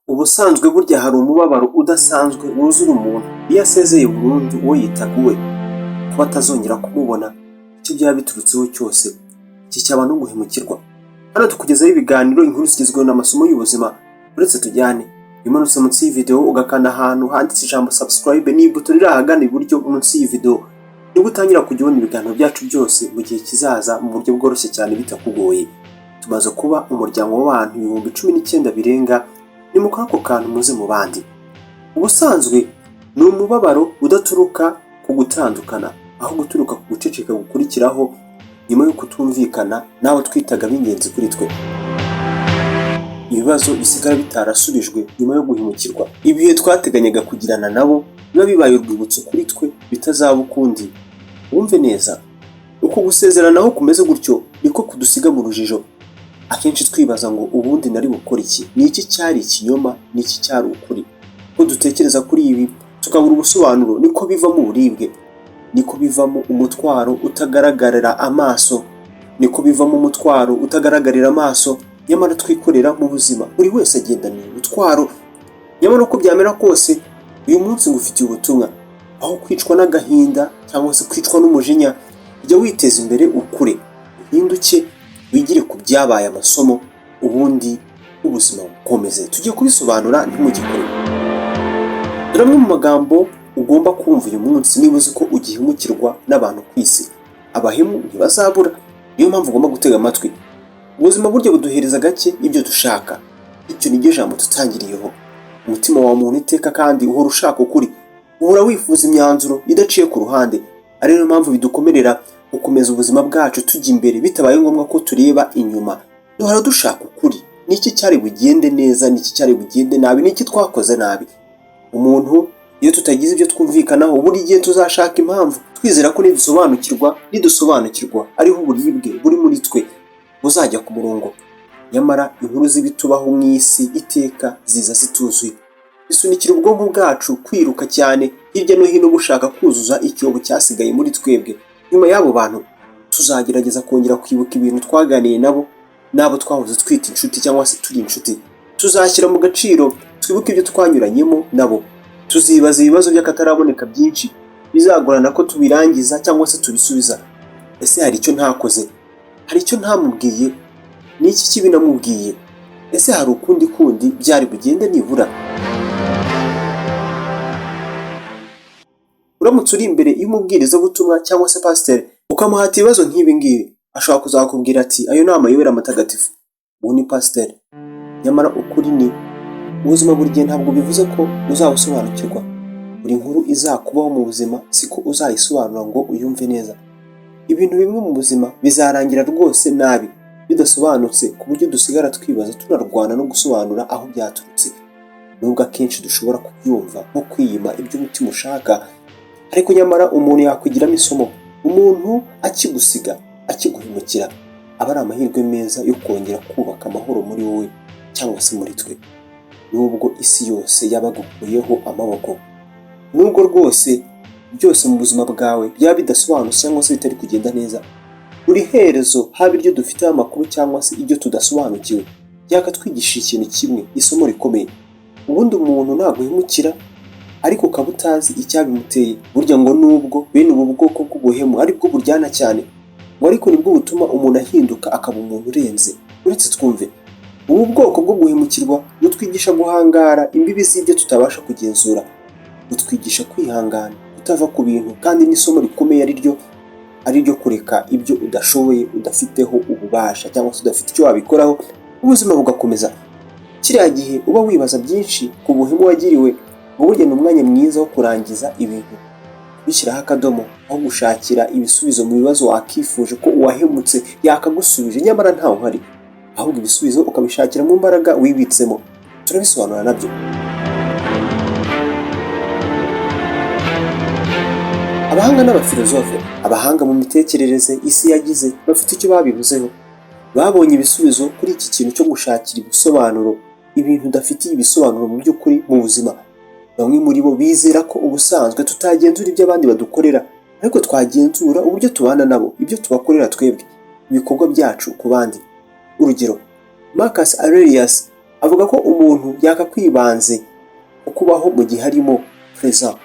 Ubusanzwe burya hari umubabaro udasanzwe wuzura umuntu iyo asezeye burundu uwo yitaga uwe, kuba atazongera kumubona, icyo byaba biturutseho cyose, iki cyaba no guhemukirwa. Hano tukugezaho ibiganiro, inkuru zigezweho n'amasomo y'ubuzima, uretse tujyane. Iyo umanutse munsi y'iyi video ugakanda ahantu handitse ijambo subscribe n'ibuto riri ahagana iburyo munsi y'iyi video, nibwo utangira kujya ubona ibiganiro byacu byose mu gihe kizaza mu buryo bworoshye cyane bitakugoye. Tumaze kuba umuryango w'abantu 19,000 birenga, nimukore ako kantu muze mu bandi. Ubusanzwe ni umubabaro udaturuka ku gutandukana, aho guturuka ku guceceka gukurikiraho nyuma yo kutumvikana n'abo twitaga b'ingenzi kuri twe. Ibibazo bisigara bitarasubijwe nyuma yo guhemukirwa. Ibihe twateganyaga kugirana nabo biba bibaye urwibutso kuri twe bitazaba ukundi. Wumve neza, uku gusezeranaho kumeze gutyo niko kudusiga mu rujijo. Akenshi twibaza ngo ubundi nari bukore iki? Ni iki cyari ikinyoma? Ni iki cyari ukuri? Ko dutekereza kuri ibi tukabura ubusobanuro, niko bivamo uburibwe, niko bivamo umutwaro utagaragarira amaso, niko bivamo umutwaro utagaragarira amaso nyamara twikorera mu buzima. Buri wese agendana umutwaro, nyamara uko byamera kose uyu munsi ngufitiye ubutumwa. Aho kwicwa n'agahinda cyangwa se kwicwa n'umujinya, jya witeza imbere ukure, uhinduke, wigire ku byabaye amasomo, ubundi ubuzima bukomeze. Tugiye kubisobanura ntimugikore. Dore amwe mu magambo ugomba kumva uyu munsi niba uzi ko ugihemukirwa n'abantu ku isi. Abahemu ntibazabura, niyo mpamvu ugomba gutega amatwi. Ubuzima burya buduhereza gake ibyo dushaka. Icyo niryo jambo tutangiriyeho. Umutima wa muntu iteka kandi uhora ushaka ukuri, uhora wifuza imyanzuro idaciye ku ruhande. Ari nayo mpamvu bidukomerera gukomeza ubuzima bwacu tujya imbere bitabaye ngombwa ko tureba inyuma. Duhora dushaka ukuri. Ni iki cyari bugende neza? Ni iki cyari bugende nabi? Ni iki twakoze nabi? Umuntu iyo tutagize ibyo twumvikanaho, buri gihe tuzashaka impamvu, twizera ko nidusobanukirwa ariho uburibwe buri muri twe buzajya ku murongo. Nyamara inkuru z'ibitubaho mu isi iteka ziza zituzuye, bisunikira ubwonko bwacu kwiruka cyane hirya no hino bushaka kuzuza icyobo cyasigaye muri twebwe. Nyuma y'abo bantu tuzagerageza kongera kwibuka ibintu twaganiye nabo, n'abo twahoze twita inshuti cyangwa se turi inshuti. Tuzashyira mu gaciro twibuke ibyo twanyuranyemo nabo. Tuzibaza ibibazo by'akataraboneka byinshi bizagorana ko tubirangiza cyangwa se tubisubiza. Ese hari icyo ntakoze? Hari icyo ntamubwiye? Ni iki kibi namubwiye? Ese hari ukundi kundi byari bugende nibura? Uramutse uri imbere y'umubwirizabutumwa cyangwa se pasiteri ukamuhata ibibazo nk'ibi ngibi, ashobora kuzakubwira ati ayo ni amayobera matagatifu. Uwo ni pasiteri. Nyamara ukuri ni ubuzima buri gihe ntabwo bivuze ko uzabusobanukirwa. Buri nkuru izakubaho mu buzima siko uzayisobanura ngo uyumve neza. Ibintu bimwe mu buzima bizarangira rwose nabi bidasobanutse, ku buryo dusigara twibaza tunarwana no gusobanura aho byaturutse. Nubwo akenshi dushobora kubyumva nko kwiyima ibyo umutima ushaka, ariko nyamara umuntu yakwigiramo isomo. Umuntu akigusiga, akiguhemukira, aba ari amahirwe meza yo kongera kubaka amahoro muri wowe cyangwa se muri twe. Nubwo isi yose yabagukuyeho amaboko, nubwo rwose byose mu buzima bwawe byaba bidasobanutse cyangwa se bitari kugenda neza, buri herezo haba iryo dufiteho amakuru cyangwa se ibyo tudasobanukiwe, byakatwigisha ikintu kimwe, isomo rikomeye. Ubundi umuntu naguhemukira ariko ukaba utazi icyabimuteye, burya ngo nubwo bene ubu bwoko bw'ubuhemu aribwo buryana cyane, ngo ariko nibwo butuma umuntu ahinduka akaba umuntu urenze. Uretse twumve, ubu bwoko bwo guhemukirwa butwigisha guhangara imbibi z'ibyo tutabasha kugenzura, butwigisha kwihangana, kutava ku bintu, kandi n'isomo rikomeye ari ryo kureka ibyo udashoboye, udafiteho ububasha cyangwa se udafite icyo wabikoraho, ubuzima bugakomeza. Kiriya gihe uba wibaza byinshi ku buhemu wagiriwe, ngo burya ni umwanya mwiza wo kurangiza ibintu, kubishyiraho akadomo, aho gushakira ibisubizo mu bibazo wakifuje ko uwahemutse yakagusubije nyamara ntawe uhari, ahubwo ibisubizo ukabishakira mu mbaraga wibitsemo. Turabisobanura nabyo. Abahanga n'abafilozofe, abahanga mu mitekerereze isi yagize, bafite icyo babivuzeho. Babonye ibisubizo kuri iki kintu cyo gushakira ibisobanuro ibintu udafitiye ibisobanuro mu by'ukuri mu buzima. Bamwe muri bo bizera ko ubusanzwe tutagenzura ibyo abandi badukorera, ariko twagenzura uburyo tubana nabo, ibyo tubakorera twebwe, ibikorwa byacu ku bandi. Urugero, Marcus Aurelius Avuga ko umuntu yakakwibanze ku kubaho mu gihe arimo, present,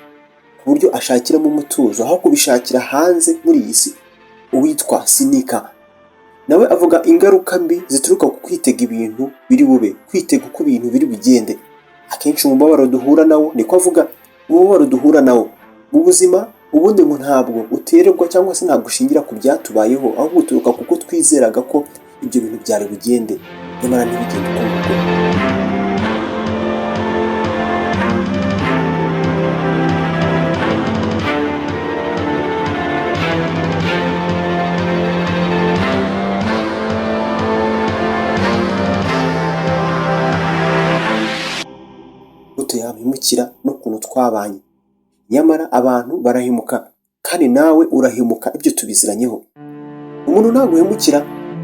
ku buryo ashakiramo umutuzo aho kubishakira hanze muri iyi si. Uwitwa Seneca nawe avuga ingaruka mbi zituruka ku kwitega ibintu biri bube, kwitega uko ibintu biri bugende. Akenshi umubabaro duhura nawo, niko avuga, umubabaro duhura nawo mu buzima ubundi ngo ntabwo uterwa cyangwa se ntabwo ushingira ku byatubayeho, ahubwo uturuka kuko twizeraga ko ibyo bintu byari bugende, nyamara ntibigende uko nguko. Ruto yampemukira n'ukuntu twabanye, nyamara abantu barahemuka kandi nawe urahemuka, ibyo tubiziranyeho. Umuntu naguhemukira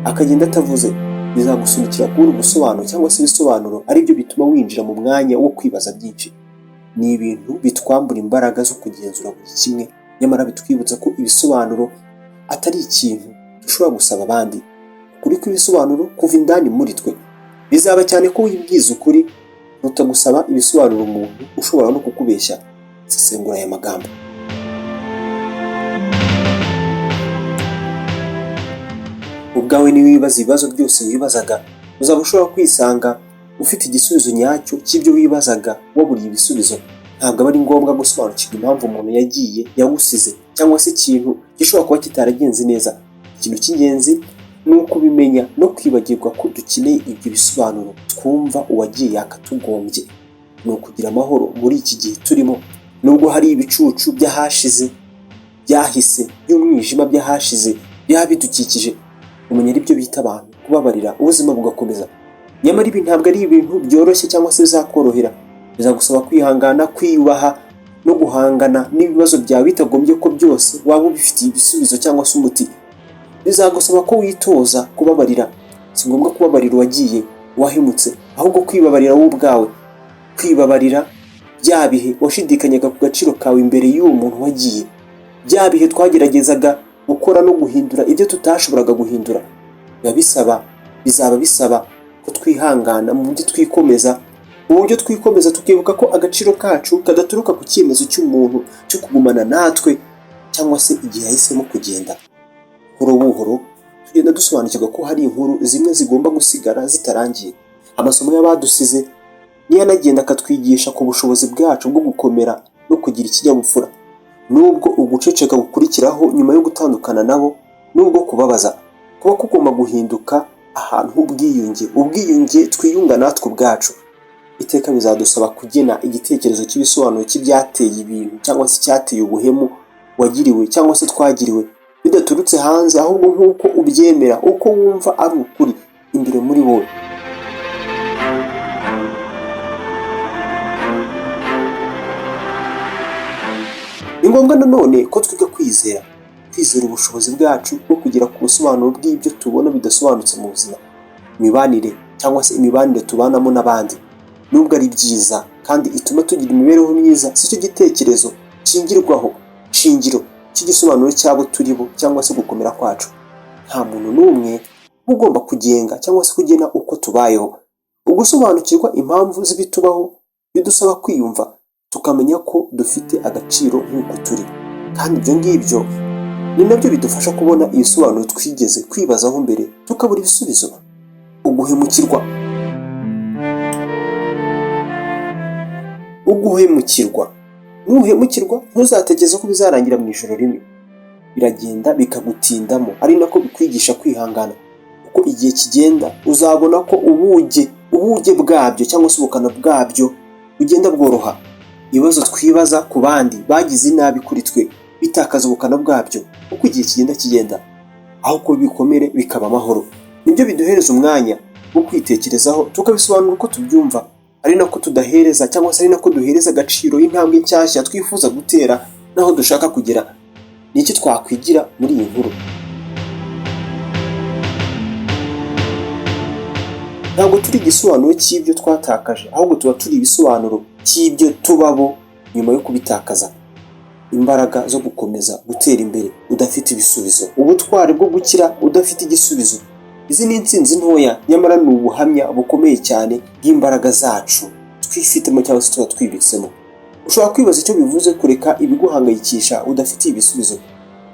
akagenda atavuze, bizagusunikira kubura ubusobanuro cyangwa se ibisobanuro, aribyo bituma winjira mu mwanya wo kwibaza byinshi. Ni ibintu bitwambura imbaraga zo kugenzura buri kimwe, nyamara bitwibutsa ko ibisobanuro atari ikintu dushobora gusaba abandi. Ukuri kw'ibisobanuro kuva indani muri twe. Bizaba cyane ko wibwiza ukuri kuruta gusaba ibisobanuro umuntu ushobora no kukubeshya. Sesengura aya magambo. Ubwawe niwibaza ibibazo byose wibazaga, uzaba ushobora kwisanga ufite igisubizo nyacyo cy'ibyo wibazaga waburiye ibisubizo. Ntabwo aba ari ngombwa gusobanukirwa impamvu umuntu yagiye, yagusize, cyangwa se ikintu gishobora kuba kitaragenze neza. Ikintu cy'ingenzi ni ukubimenya no kwibagirwa ko dukeneye ibyo bisobanuro twumva uwagiye yakatugombye. Ni ukugira amahoro muri iki gihe turimo, nubwo hari ibicucu by'ahashize, byahise, by'umwijima by'ahashize byaba bidukikije. Umenya aribyo bita abantu kubabarira, ubuzima bugakomeza. Nyamara ibi ntabwo ari ibintu byoroshye cyangwa se bizakorohera. Bizagusaba kwihangana, kwiyubaha no guhangana n'ibibazo byawe bitagombye ko byose waba ubifitiye ibisubizo cyangwa se umuti. Bizagusaba ko witoza kubabarira. Si ngombwa kubabarira uwagiye, wahemutse, ahubwo kwibabarira wowe ubwawe. Kwibabarira bya bihe washidikanyaga ku gaciro kawe imbere y'uwo muntu wagiye, bya bihe twageragezaga gukora no guhindura ibyo tutashoboraga guhindura. Bizaba bisaba ko twihangana mu buryo twikomeza, mu buryo twikomeza tukibuka ko agaciro kacu kadaturuka ku cyemezo cy'umuntu cyo kugumana natwe cyangwa se igihe yahisemo kugenda. Buhoro buhoro tugenda dusobanukirwa ko hari inkuru zimwe zigomba gusigara zitarangiye. Amasomo y'abadusize niyo anagenda akatwigisha ku bushobozi bwacu bwo gukomera no kugira ikinyabupfura. Nubwo uguceceka gukurikiraho nyuma yo gutandukana nabo, nubwo kubabaza kuba kugomba guhinduka ahantu h'ubwiyunge, ubwiyunge twiyunga natwe ubwacu. Iteka bizadusaba kugena igitekerezo cy'ibisobanuro cy'ibyateye ibintu cyangwa se icyateye ubuhemu wagiriwe cyangwa se twagiriwe, bidaturutse hanze, ahubwo nk'uko ubyemera, uko wumva ari ukuri imbere muri wowe. Ni ngombwa nanone ko twiga kwizera, kwizera ubushobozi bwacu bwo kugera ku busobanuro bw'ibyo tubona bidasobanutse mu buzima, imibanire cyangwa se imibanire tubanamo n'abandi. Nubwo ari byiza kandi ituma tugira imibereho myiza, si cyo gitekerezo nshingirwaho, shingiro cy'igisobanuro cy'abo turi bo cyangwa se gukomera kwacu. Nta muntu n'umwe uba ugomba kugenga cyangwa se kugena uko tubayeho. Ugusobanukirwa impamvu z'ibitubaho bidusaba kwiyumva, tukamenya ko dufite agaciro nk'uko turi, kandi ibyo ngibyo ni nabyo bidufasha kubona ibisobanuro twigeze kwibazaho mbere tukabura ibisubizo. Uguhemukirwa. Uguhemukirwa. Nuhemukirwa ntuzatekereze ko bizarangira mu ijoro rimwe. Biragenda bikagutindamo, ari nako bikwigisha kwihangana. Uko igihe kigenda uzabona ko ubuge bwabyo cyangwa se ubukana bwabyo bugenda bworoha. Ibibazo twibaza ku bandi bagize inabi kuri twe bitakaza ubukana bwabyo uko igihe kigenda kigenda, aho kuba ibikomere bikaba amahoro. Nibyo biduhereza umwanya wo kwitekerezaho, tukabisobanura uko tubyumva, ari nako tudahereza cyangwa se ari nako duhereza agaciro intambwe nshyashya twifuza gutera n'aho dushaka kugera. Ni iki twakwigira muri iyi nkuru? Ntabwo turi igisobanuro cy'ibyo twatakaje, ahubwo tuba turi ibisobanuro cy'ibyo tubabo nyuma yo kubitakaza. Imbaraga zo gukomeza gutera imbere udafite ibisubizo, ubutwari bwo gukira udafite igisubizo, Izi ni intsinzi ntoya, nyamara ni ubuhamya bukomeye cyane bw'imbaraga zacu twifitemo cyangwa se tuba twibitsemo. Ushobora kwibaza icyo bivuze kureka ibiguhangayikisha udafitiye ibisubizo.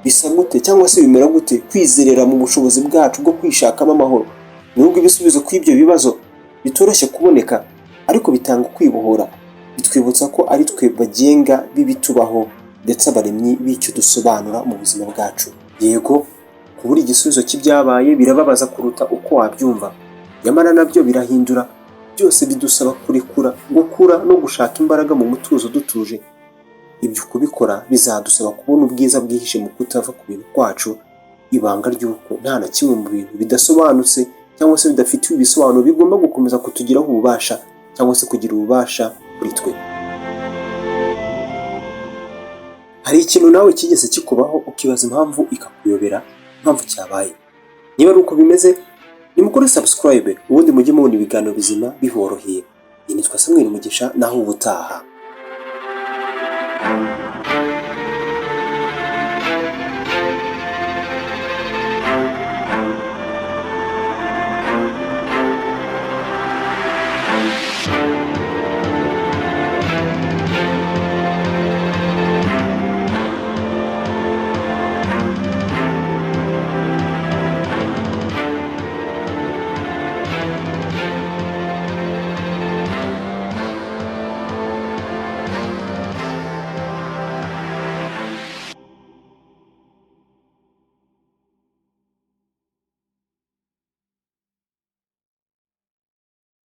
Bisa gute cyangwa se bimera gute kwizerera mu bushobozi bwacu bwo kwishakamo amahoro? Nubwo ibisubizo kw'ibyo bibazo bitoroshye kuboneka, ariko bitanga kwibohora. Bitwibutsa ko ari twe bagenga b'ibitubaho ndetse abaremyi b'icyo dusobanura mu buzima bwacu. Yego, kubura igisubizo cy'ibyabaye birababaza kuruta uko wabyumva, nyamara nabyo birahindura. Byose bidusaba kurekura, gukura no gushaka imbaraga mu mutuzo dutuje. Ibyo kubikora bizadusaba kubona ubwiza bwihishe mu kutava ku bintu kwacu, ibanga ry'uko nta na kimwe mu bintu bidasobanutse cyangwa se bidafitiwe ibisobanuro bigomba gukomeza kutugiraho ububasha cyangwa se kugira ububasha kuri twe. Hari ikintu nawe kigeze kikubaho ukibaza impamvu, ikakuyobera impamvu cyabaye? Niba ari uko bimeze, nimukore subscribe, ubundi mujye mubona ibiganiro bizima biboroheye. Iyi nitwa Samuel Mugisha, naho ubutaha.